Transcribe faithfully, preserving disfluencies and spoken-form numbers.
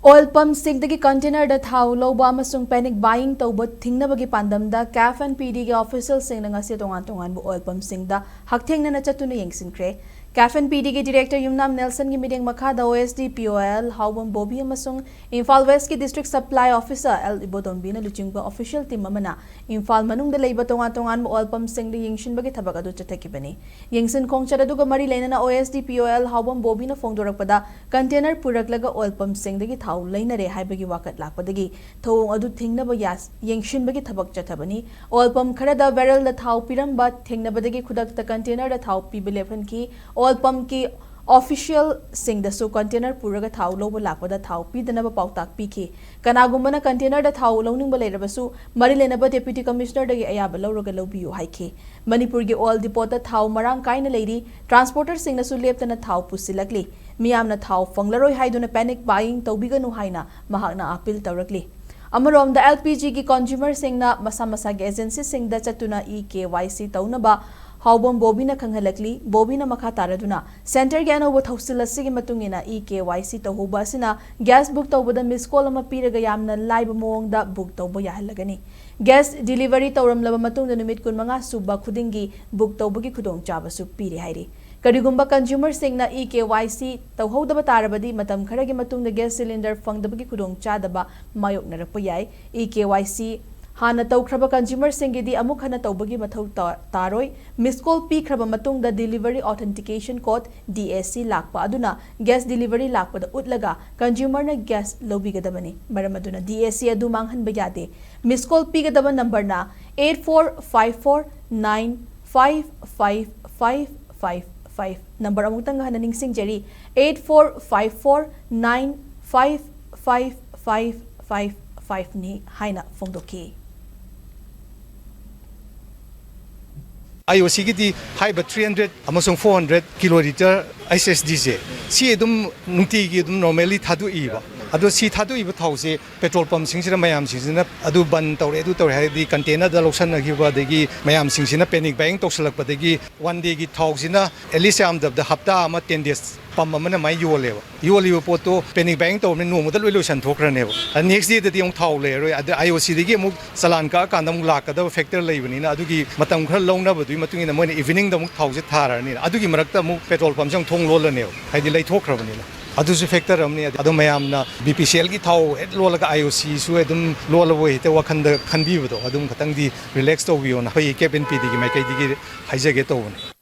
Oil ꯄꯝꯁꯤꯡꯗꯒꯤ ꯀꯟꯇꯦꯅꯔꯗ ꯊꯥꯎ ꯂꯧꯕ ꯑꯃꯁꯨꯡ panic buying ꯇꯧꯕ ꯊꯤꯡꯅꯕꯒꯤ ꯄꯥꯟꯗꯝꯗ ꯀꯦꯐ ꯑꯦꯟ ꯄꯤ ꯗꯤꯒꯤ ꯑꯣꯐꯤꯁꯤꯌꯦꯜꯁꯤꯡꯅ ꯉꯁꯤ ꯇꯣꯉꯥꯟ ꯇꯣꯉꯥꯟꯕ ꯑꯣꯏꯜ ꯄꯝꯁꯤꯡꯗ ꯍꯛꯊꯦꯡꯅꯅ ꯆꯠꯇꯨꯅ ꯌꯦꯡꯁꯤꯟꯈ꯭ꯔꯦ꯫ ꯀꯦꯐ ꯑꯦꯟ ꯄꯤ ꯗꯤꯒꯤ ꯗꯤꯔꯦꯛꯇꯔ ꯌꯨꯝꯅꯥꯝ ꯅꯦꯜꯁꯟꯒꯤ ꯃꯤꯠꯌꯦꯡ ꯃꯈꯥꯗ ꯑꯣ ꯑꯦꯁ ꯗꯤ ꯄꯤ ꯑꯣ ꯑꯦꯜ ꯍꯥꯎꯕꯝ ꯕꯣꯕꯤ ꯑꯃꯁꯨꯡ ꯏꯝꯐꯥꯜ ꯋꯦꯁꯀꯤ ꯗꯤꯁꯇ꯭ꯔꯤꯛ ꯁꯄ꯭ꯂꯥꯏ ꯑꯣꯐꯤꯁꯥꯔ ꯑꯦꯜ ꯏꯕꯣꯇꯣꯝꯕꯤꯅ ꯂꯨꯆꯤꯡꯕ ꯑꯣꯐꯤꯁꯤꯌꯦꯜ ꯇꯤꯝ ꯑꯃꯅ ꯏꯝꯐꯥꯜ ꯃꯅꯨꯡꯗ ꯂꯩꯕ ꯇꯣꯉꯥꯟ ꯇꯣꯉꯥꯟꯕ ꯑꯣꯏꯜ ꯄꯝꯁꯤꯡꯗ ꯌꯦꯡꯁꯤꯟꯕꯒꯤ ꯊꯕꯛ ꯑꯗꯨ ꯆꯠꯊꯈꯤꯕꯅꯤ꯫ ꯌꯦꯡꯁꯤꯟ ꯈꯣꯡꯆꯠ ꯑꯗꯨꯒ ꯃꯔꯤ ꯂꯩꯅꯅ ꯑꯣ ꯑꯦꯁ ꯗꯤ ꯄꯤ ꯑꯣ ꯑꯦꯜ ꯍꯥꯎꯕꯝ ꯕꯣꯕꯤꯅ ꯐꯣꯡꯗꯣꯔꯛꯄꯗ, ꯀꯟꯇꯦꯅꯔ ꯄꯨꯔꯛꯂꯒ ꯑꯣꯏꯜ ꯄꯝꯁꯤꯡꯗꯒꯤ ꯊꯥꯎ ꯂꯩꯅꯔꯦ ꯍꯥꯏꯕꯒꯤ ꯋꯥꯀꯠ ꯂꯥꯛꯄꯗꯒꯤ ꯊꯧꯑꯣꯡ ꯑꯗꯨ ꯊꯤꯡꯅꯕ ꯌꯥꯁ-, ꯌꯦꯡꯁꯤꯟꯕꯒꯤ ꯊꯕꯛ ꯆꯠꯊꯕꯅꯤ꯫ ꯑꯣꯏꯜ ꯄꯝ ꯈꯔꯗ ꯕꯦꯔꯦꯜꯗ ꯊꯥꯎ ꯄꯤꯔꯝꯕ ꯊꯦꯡꯅꯕꯗꯒꯤ ꯈꯨꯗꯛꯇ ꯀꯟꯇꯦꯅꯔꯗ ꯊꯥꯎ ꯄꯤꯕ ꯂꯦꯞꯍꯟꯈꯤ꯫ ꯑꯣꯏꯜ ꯄꯝꯀꯤ ꯑꯣꯐꯤꯁꯤꯌꯦꯜꯁꯤꯡꯗꯁꯨ ꯀꯟꯇꯦꯅꯔ ꯄꯨꯔꯒ ꯊꯥꯎ ꯂꯧꯕ ꯂꯥꯛꯄꯗ ꯊꯥꯎ ꯄꯤꯗꯅꯕ ꯄꯥꯎꯇꯥꯛ ꯄꯤꯈꯤ꯫ ꯀꯅꯥꯒꯨꯝꯕꯅ ꯀꯟꯇꯦꯅꯔꯗ ꯊꯥꯎ ꯂꯧꯅꯤꯡꯕ ꯂꯩꯔꯕꯁꯨ, ꯃꯔꯤ ꯂꯩꯅꯕ ꯗꯦꯄ꯭ꯌꯨꯇꯤ ꯀꯃꯤꯁꯅꯔꯗꯒꯤ ꯑꯌꯥꯕ ꯂꯧꯔꯒ ꯂꯧꯕꯤꯌꯨ ꯍꯥꯏꯈꯤ꯫ ꯃꯅꯤꯄꯨꯔꯒꯤ ꯑꯣꯏꯜ ꯗꯤꯄꯣꯠꯇ ꯊꯥꯎ ꯃꯔꯥꯡ ꯀꯥꯏꯅ ꯂꯩꯔꯤ, ꯇ꯭ꯔꯥꯟꯁꯄꯣꯔꯇꯔꯁꯤꯡꯅꯁꯨ ꯂꯦꯞꯇꯅ ꯊꯥꯎ ꯄꯨꯁꯤꯜꯂꯛꯂꯤ꯫ ꯃꯤꯌꯥꯝꯅ ꯊꯥꯎ ꯐꯪꯂꯔꯣꯏ ꯍꯥꯏꯗꯨꯅ panic buying ꯇꯧꯕꯤꯒꯅꯨ ꯍꯥꯏꯅ ꯃꯍꯥꯛꯅ ꯑꯥꯄꯤꯜ ꯇꯧꯔꯛꯂꯤ꯫ ꯑꯃꯔꯣꯝꯗ, ꯑꯦꯜ ꯄꯤ ꯖꯤꯒꯤ ꯀꯟꯖꯨꯃꯔꯁꯤꯡꯅ ꯃꯁꯥ ꯃꯁꯥꯒꯤ ꯑꯦꯖꯦꯟꯁꯤꯁꯤꯡꯗ ꯆꯠꯇꯨꯅ ꯏ ꯀꯦ ꯋꯥꯏ ꯁꯤ ꯇꯧꯅꯕ ꯍꯥꯎꯕꯝ ꯕꯣꯕꯤꯅ ꯈꯪꯍꯜꯂꯛꯂꯤ꯫ ꯕꯣꯕꯤꯅ ꯃꯈꯥ ꯇꯥꯔꯗꯨꯅ, ꯁꯦꯟꯇꯔꯒꯤ ꯑꯅꯧꯕ ꯊꯧꯁꯤꯜ ꯑꯁꯤꯒꯤ ꯃꯇꯨꯡ ꯏꯟꯅ ꯏ ꯀꯦ ꯋꯥꯏ ꯁꯤ ꯇꯧꯍꯧꯕ ꯑꯁꯤꯅ ꯒ꯭ꯌꯥꯁ ꯕꯨꯛ ꯇꯧꯕꯗ ꯃꯤꯁ ꯀꯣꯜ ꯑꯃ ꯄꯤꯔꯒ ꯌꯥꯝꯅ ꯂꯥꯏꯕ ꯃꯑꯣꯡꯗ ꯕꯨꯛ ꯇꯧꯕ ꯌꯥꯍꯜꯂꯒꯅꯤ꯫ ꯒ꯭ꯌꯥꯁ ꯗꯤꯂꯤꯚꯔꯤ ꯇꯧꯔꯝꯂꯕ ꯃꯇꯨꯡꯗ ꯅꯨꯃꯤꯠ ꯀꯨꯟꯃꯉꯥ ꯁꯨꯕ ꯈꯨꯗꯤꯡꯒꯤ ꯕꯨꯛ ꯇꯧꯕꯒꯤ ꯈꯨꯗꯣꯡꯆꯥꯕꯁꯨ ꯄꯤꯔꯤ ꯍꯥꯏꯔꯤ꯫ ꯀꯔꯤꯒꯨꯝꯕ ꯀꯟꯖꯨꯃꯔꯁꯤꯡꯅ ꯏ ꯀꯦ ꯋꯥꯏ ꯁꯤ ꯇꯧꯍꯧꯗꯕ ꯇꯥꯔꯕꯗꯤ, ꯃꯇꯝ ꯈꯔꯒꯤ ꯃꯇꯨꯡꯗ ꯒ꯭ꯌꯥꯁ ꯁꯤꯂꯤꯟꯗꯔ ꯐꯪꯗꯕꯒꯤ ꯈꯨꯗꯣꯡꯆꯥꯗꯕ ꯃꯥꯌꯣꯛꯅꯔꯛꯄ ꯌꯥꯏ꯫ ꯏ ꯀꯦ ꯋꯥꯏ ꯁꯤ ꯍꯥꯟꯅ ꯇꯧꯈ꯭ꯔꯕ ꯀꯟꯖꯨꯃꯔꯁꯤꯡꯒꯤꯗꯤ ꯑꯃꯨꯛ ꯍꯟꯅ ꯇꯧꯕꯒꯤ ꯃꯊꯧ ꯇꯥ-, ꯇꯥꯔꯣꯏ꯫ ꯃꯤꯁ ꯀꯣꯜ ꯄꯤꯈ꯭ꯔꯕ ꯃꯇꯨꯡꯗ ꯗꯤꯂꯤꯚꯔꯤ ꯑꯣꯊꯦꯟꯇꯤꯀꯦꯁꯟ ꯀꯣꯗ, ꯗꯤ ꯑꯦ ꯁꯤ, ꯂꯥꯛꯄ ꯑꯗꯨꯅ ꯒ꯭ꯌꯥꯁ ꯗꯤꯂꯤꯚꯔꯤ ꯂꯥꯛꯄꯗ ꯎꯠꯂꯒ ꯀꯟꯖꯨꯃꯔꯅ ꯒ꯭ꯌꯥꯁ ꯂꯧꯕꯤꯒꯗꯕꯅꯤ꯫ ꯃꯔꯝ ꯑꯗꯨꯅ ꯗꯤ ꯑꯦ ꯁꯤ ꯑꯗꯨ ꯃꯥꯡꯍꯟꯕ ꯌꯥꯗꯦ꯫ ꯃꯤꯁ ꯀꯣꯜ ꯄꯤꯒꯗꯕ ꯅꯝꯕꯔꯅ eight four five four nine five five five five five꯫ Number ꯑꯃꯨꯛꯇꯪ ꯍꯟꯅ ꯅꯤꯡꯁꯤꯡꯖꯔꯤ, eight four five four nine five five five five five ꯅꯤ ꯍꯥꯏꯅ ꯐꯣꯡꯗꯣꯛꯈꯤ꯫ ꯑꯥꯏ ꯑꯣ ꯁꯤꯒꯤꯗꯤ ꯍꯥꯏꯔꯤꯕ three hundred ꯑꯃꯁꯨꯡ four hundred kilo litre H S ꯗꯤꯁꯦ, ꯁꯤ ꯑꯗꯨꯝ ꯅꯨꯡꯇꯤꯒꯤ ꯑꯗꯨꯝ normally ꯊꯥꯗꯣꯛꯏꯕ꯫ ꯑꯗꯣ ꯁꯤ ꯊꯥꯗꯣꯛꯏꯕ ꯊꯥꯎꯁꯦ ꯄꯦꯇ꯭ꯔꯣꯜ ꯄꯝꯁꯤꯡꯁꯤꯗ ꯃꯌꯥꯝꯁꯤꯡꯁꯤꯅ ꯑꯗꯨ ꯕꯟ ꯇꯧꯔꯦ, ꯑꯗꯨ ꯇꯧꯔꯦ ꯍꯥꯏꯔꯗꯤ ꯀꯟꯇꯦꯅꯔꯗ ꯂꯧꯁꯟꯅꯈꯤꯕ, ꯑꯗꯒꯤ ꯃꯌꯥꯝꯁꯤꯡꯁꯤꯅ ꯄꯦꯅꯤꯛ ꯕꯥꯏꯌꯤꯡ ꯇꯧꯁꯜꯂꯛꯄꯗꯒꯤ ꯋꯥꯟ ꯗꯦꯒꯤ ꯊꯥꯎꯁꯤꯅ ꯑꯦꯠꯂꯤꯁ ꯌꯥꯝꯗꯕꯗ ꯍꯞꯇꯥ ꯑꯃ, ꯇꯦꯟ ꯗꯦꯖ ꯄꯝ ꯑꯃꯅ ꯑꯗꯨꯃꯥꯏꯅ ꯌꯣꯜꯂꯦꯕ꯫ ꯌꯣꯜꯂꯤꯕ ꯄꯣꯠꯇꯣ ꯄꯦꯅꯤꯛ ꯕꯥꯏꯌꯤꯡ ꯇꯧꯔꯕꯅꯤꯅ ꯅꯣꯡꯃꯗ ꯂꯣꯏ ꯂꯣꯏꯁꯟ ꯊꯣꯛꯈ꯭ꯔꯅꯦꯕ꯫ ꯑꯗ ꯅꯦꯛꯁ ꯗꯦꯗꯗꯤ ꯑꯃꯨꯛ ꯊꯥꯎ ꯂꯩꯔꯔꯣꯏ꯫ ꯑꯗ ꯑꯥꯏ ꯑꯣ ꯁꯤꯗꯒꯤ ꯑꯃꯨꯛ ꯆꯂꯥꯟ ꯀꯛꯑꯀꯥꯟꯗ ꯑꯃꯨꯛ ꯂꯥꯛꯀꯗꯕ ꯐꯦꯛꯇꯔ ꯂꯩꯕꯅꯤꯅ, ꯑꯗꯨꯒꯤ ꯃꯇꯝ ꯈꯔ ꯂꯧꯅꯕꯗꯨꯒꯤ ꯃꯇꯨꯡ ꯏꯟꯅ ꯃꯣꯏꯅ ꯏꯚꯤꯅꯤꯡꯗ ꯑꯃꯨꯛ ꯊꯥꯎꯁꯦ ꯊꯥꯔꯅꯤꯅ, ꯑꯗꯨꯒꯤ ꯃꯔꯛꯇ ꯑꯃꯨꯛ ꯄꯦꯇ꯭ꯔꯣꯜ ꯄꯝꯁꯦ ꯑꯃꯨꯛ ꯊꯣꯡ ꯂꯣꯜꯂꯅꯦꯕ, ꯍꯥꯏꯗꯤ ꯂꯩꯊꯣꯛꯈ꯭ꯔꯕꯅꯤꯅ꯫ ꯑꯗꯨꯁꯨ ꯐꯦꯛꯇꯔ ꯑꯃꯅꯤ꯫ ꯑꯗꯣ ꯃꯌꯥꯝꯅ ꯕꯤ ꯄꯤ ꯁꯤ ꯑꯦꯜꯒꯤ ꯊꯥꯎ ꯍꯦꯛ ꯂꯣꯜꯂꯒ ꯑꯥꯏ ꯑꯣ ꯁꯤꯁꯨ ꯑꯗꯨꯝ ꯂꯣꯜꯂꯕꯣꯏ ꯍꯦꯛꯇ ꯋꯥꯈꯟꯗ ꯈꯟꯕꯤꯕꯗꯣ, ꯑꯗꯨꯝ ꯈꯇꯪꯗꯤ ꯔꯤꯂꯦꯛꯁ ꯇꯧꯕꯤꯌꯣꯅ ꯑꯩꯈꯣꯏ ꯀꯦꯞ ꯑꯦꯟ ꯄꯤ ꯗꯤꯒꯤ ꯃꯥꯏꯀꯩꯗꯒꯤ ꯍꯥꯏꯖꯒꯦ ꯇꯧꯕꯅꯤ꯫